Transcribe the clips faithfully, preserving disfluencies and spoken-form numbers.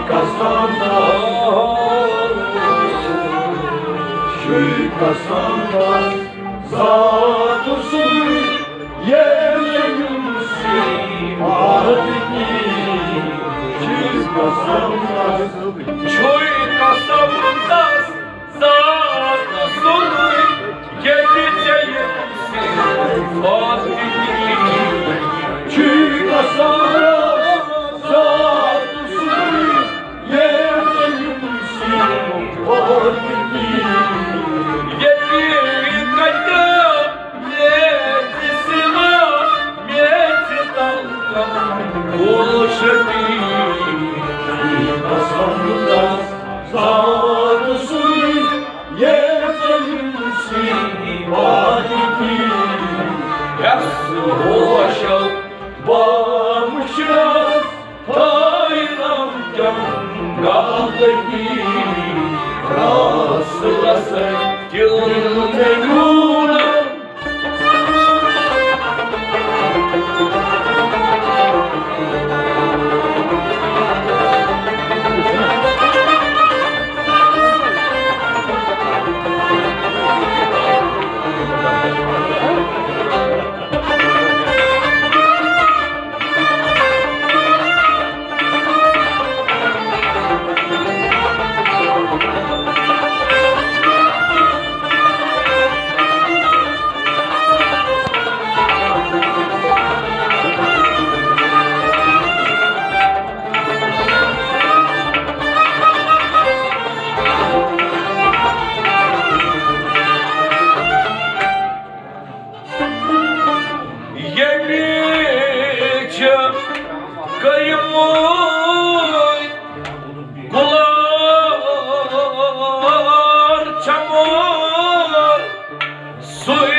قسم، چھُے قسم ذات سُے، ییٚمۍ صفات دی۔ چھُے قسم، چھُے قسم تس ذات سُے، ییٚلہِ ژےٚ یِم صفات دِتۍ۔ چھُے قسم ذات سُے، ییٚلہِ ژےٚ یِم صفات دِتۍ۔ ییٚتہِ کَتہِ میلہِ سِوا، میلہِ تَلہٕ کَم گوشتی۔ چھُے قسم تس ذات سُے، ییٚمۍ صفات دی۔ یس ہوشو بامشرس تھٲینم تِم غلطی۔ رس رس دِل مےٚ نیوٗنم۔ ییٚمہِ چھِ کٔرمٕتۍ گُلار چمن، سُے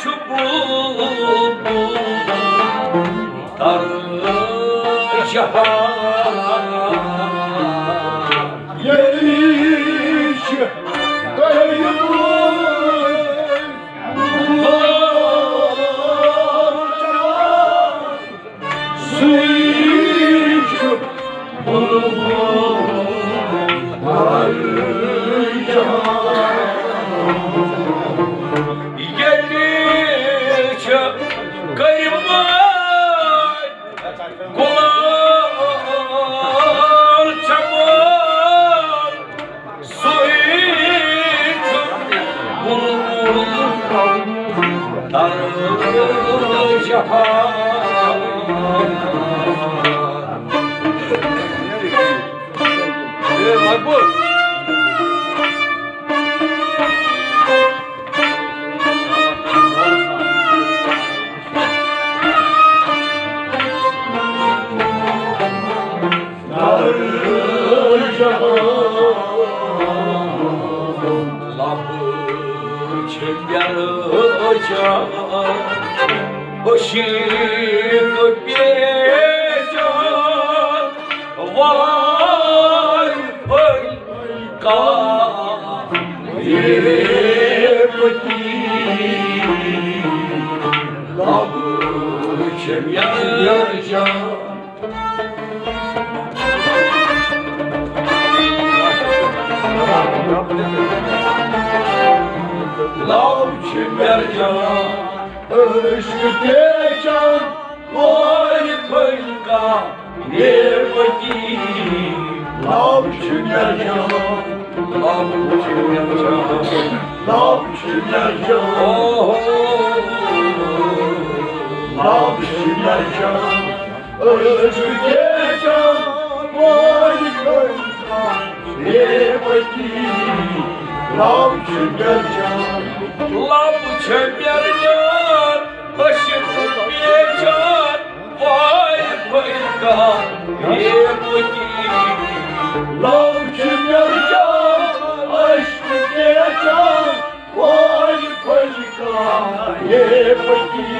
چھُ بُلبُل تر جہان۔ ییٚلہِ چھِ کٔرمٕتۍ سُے چھُ بُلبُل ہر جان۔ ییٚلہِ چھِ کٔرمٕتۍ گُلار چمن، سُے چھُ بُلبُل تر جہان۔ اے مقبول۔ لب چھِ مےٚ رٲچھان، عشق پیچان، واے پھٔلۍ کا بے پتی۔ لب چھِ مےٚ رٲچھان۔ لب چھِ مےٚ رٲچھان، عشق پیچان، واے پھٔلۍ کا بے پتی۔ لب چھِ مےٚ رٲچھان، لب چھِ مےٚ رٲچھان، لب چھِ مےٚ رٲچھان، اوہ، لب چھِ مےٚ رٲچھان۔ عشق پیچان، واے پھٔلۍ کا بے پتی۔ لب چھِ مےٚ رٲچھان، لب چھِ مےٚ رٲچھان، عشق پیچان، واے پھٔلۍ کا بے پتی۔ لب چھِ مےٚ رٲچھان، عشق پیچان، واے پھٔلۍ کا بے پتی۔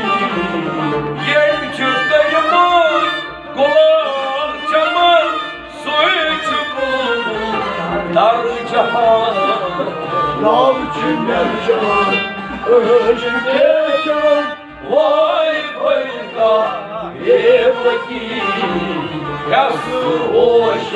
ییٚمۍ چھُ کٔرمٕتۍ گُلار چمن، سُے چھُ بُلبُل تر جہان۔ لب چھِ مےٚ رٲچھان، عشق پیچان، واے پھٔلۍ کا بے پتی۔ یس ہوش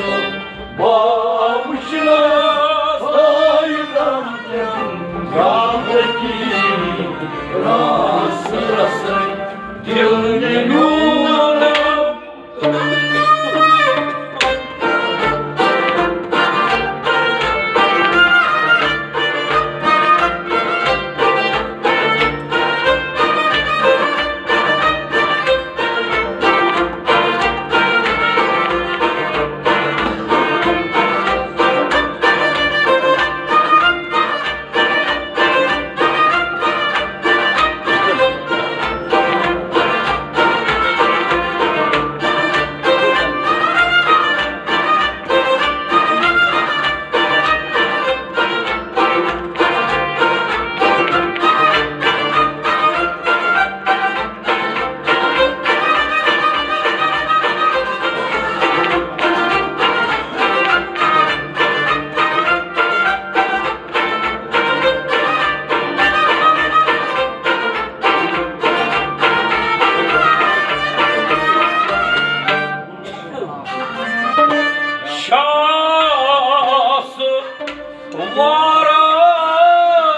ماران،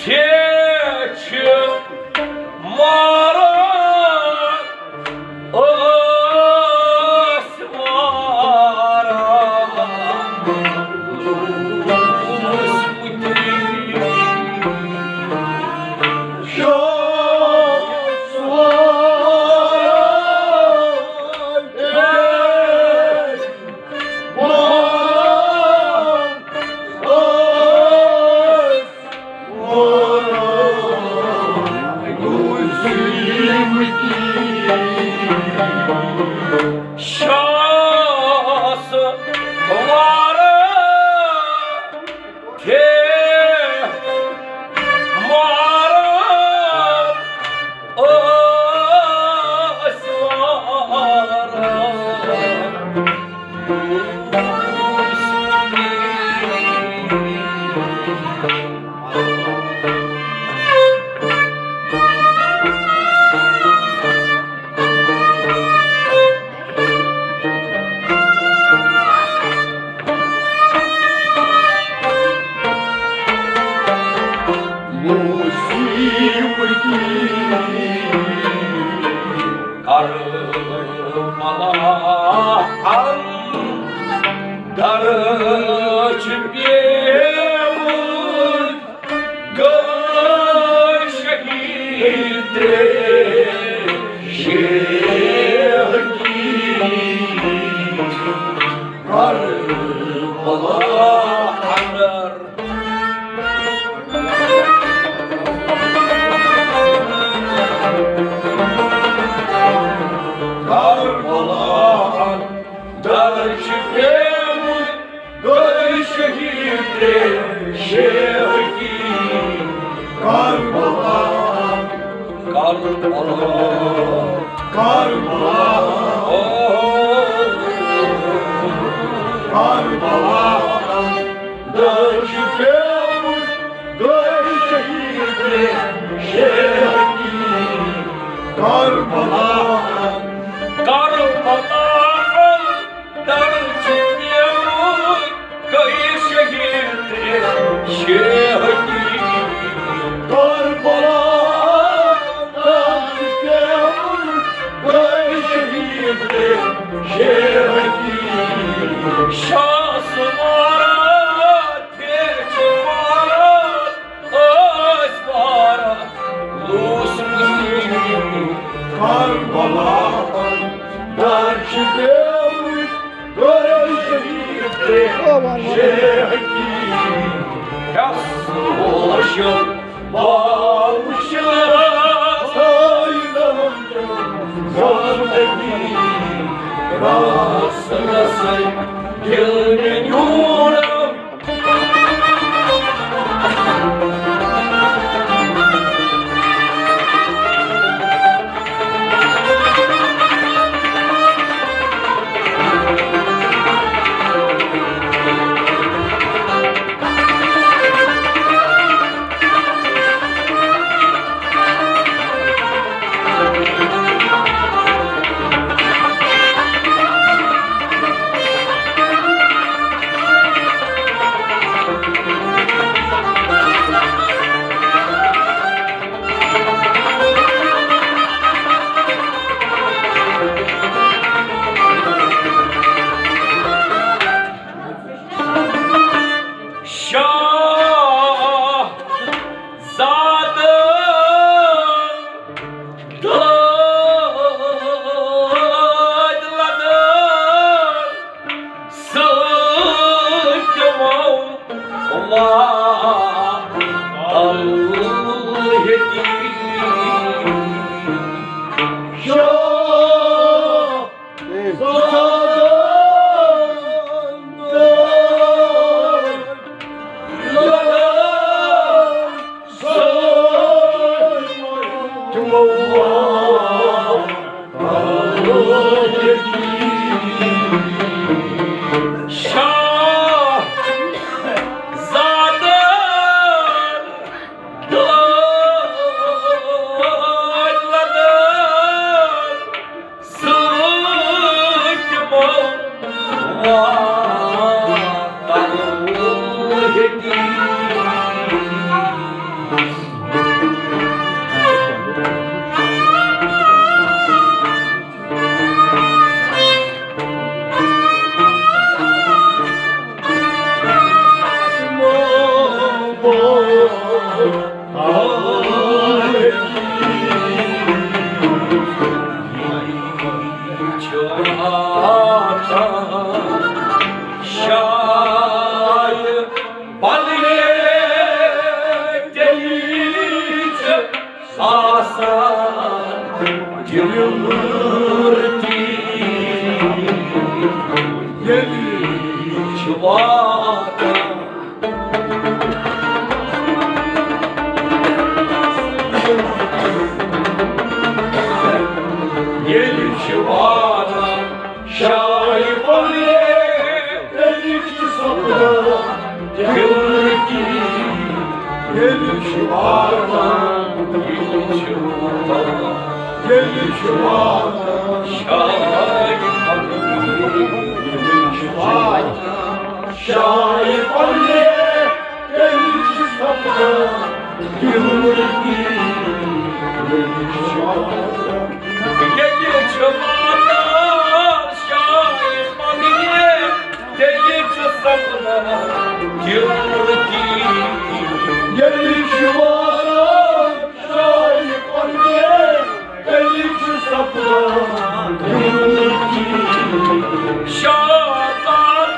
تھے چھِ ماران، ٲس ماران۔ شاس وارٕ تھے ماران، ٲس واران۔ کربلا اندر چھِ پیمٕتۍ گٔے شہید ترٛےٚ شیخ کی۔ کربلا اندر کربلا اندر چھِ پیمٕتۍ گٔے شہید ترٛےٚ شیخ کی۔ کربلا، کربلا، کربلا، او، کربلا۔ دٔچھ پیوٚمُت گٔے شہید شیخ کی۔ کربلا، کربلا، دٔچھ پیوٚمُت گٔے شہید شیخ کی۔ کربلا، دٔچھ پیوٚمُت گٔے شہید شیخ کی۔ شاہ سوارا تھے چھِ واران، ٲسۍ واران لوٗس مٔنٛزۍ۔ کربلا اندر چھِ پیمٕتۍ گٔے شہید ترٛےٚ شیخ کی۔ ہٮ۪س ہوش باوُشن سٲیِدن زندگی راسنس دِل مےٚ نیوٗرم۔ ییٚلہِ چھِ واتان، ییٚلہِ چھِ واتان شاہہِ پننہِ، تیٚلہِ چھِ سپدان دِلہٕ کی۔ ییٚلہِ چھِ واتان، ییٚلہِ چھِ واتان، ییٚلہِ چھِ واتان شاہہِ پننہِ، ییٚلہِ چھِ واتان شاہہِ پننہِ، تیٚلہِ چھِ سپدان دِلہٕ کی۔ ییٚلہِ چھِ واتان، ییٚلہِ چھِ واتان شاہہِ پننہِ، تیٚلہِ چھِ سپدان دِلہٕ کی۔ ییٚلہِ چھِ واتان شاہہِ پننہِ، تیٚلہِ چھِ سپدان دِلہٕ کی۔ شاہزادَن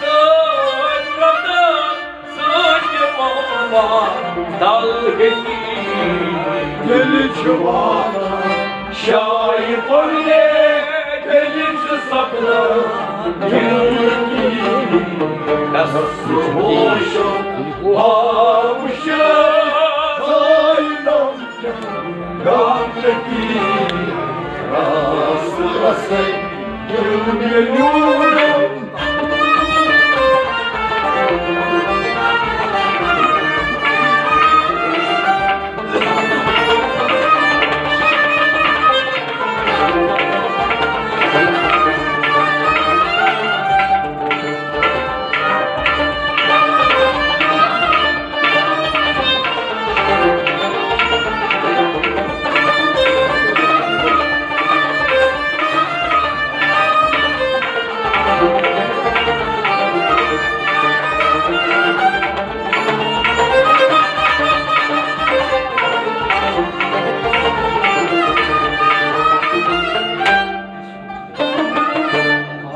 تہٕ رۄدٕ سۭتۍ مۄمہٕ تَل ہیٚتی۔ ییٚلہِ چھِ واتان شاہہِ پننہِ، تیٚلہِ چھِ سپدان دِلہٕ کی۔ کس ہوشو آبشار زاینم گامچکی راس رسے دل مےٚ نیوٗرم۔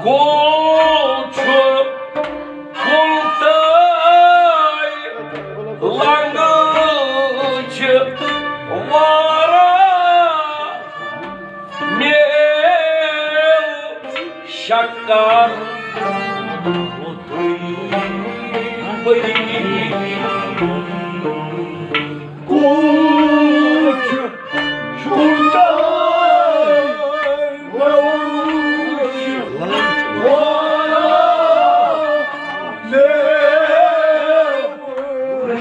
گوٚو چھُ کُل تہٕ لنٛگہٕ چھِ واریاہ، میل شکر۔ کوچ چھُٹاے ووش والا لے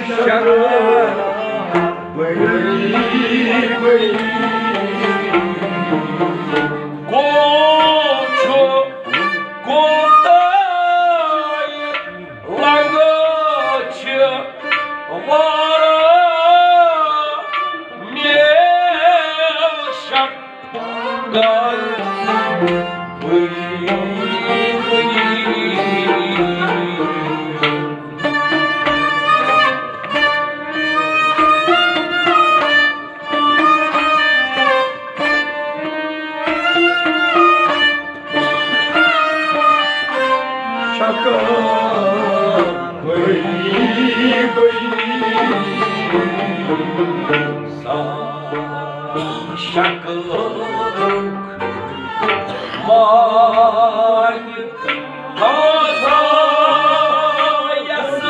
شراب بری بری۔ کوچ کوتاہ لنگہٕ چھِ واریاہ، میل شکر بری بری۔ شکر بری بری۔ شکر ماے تازہ یس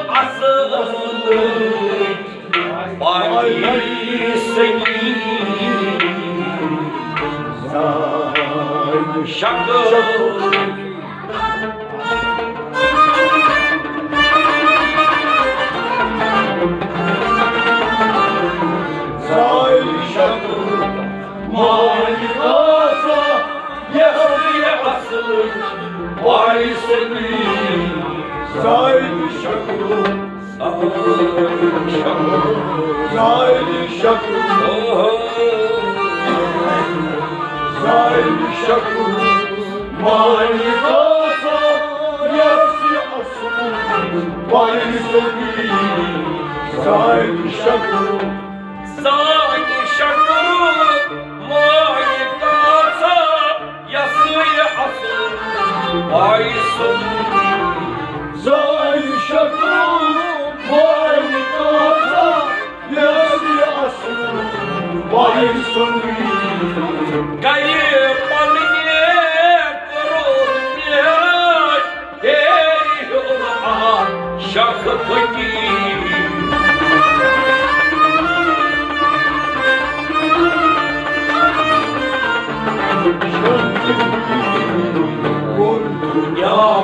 اصل پاکی سنگی۔ شکر زاے شکر مالک آسا، یس یہ اصل پاکی سنگی۔ زاے شکر زاہد شکر، زاہد شکر، مالک آسا، یس یہ اصل پاکی سنگی۔ زاہد شکر، زاہد شکر، مالک آسا، یس یہ اصل پاکی سنگی۔ زاہد شکر، مالک آسا، یس یہ اصل پاکی سنگی۔ گرِ پننہِ دُنیا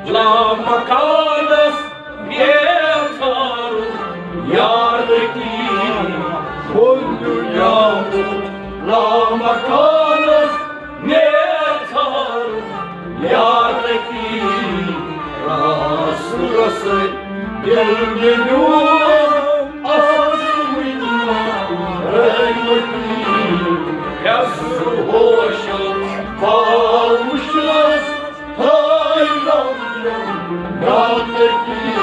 لامکانس نیژھارُن یارٕکی، کُن دُنیا لامکانس نیژھارُن یارٕکی۔ راس رسٕے دِل مےٚ میون آز وٕنہِ رحمتی۔ یس ہوشم پاوشس تھٲے رب رحمتی۔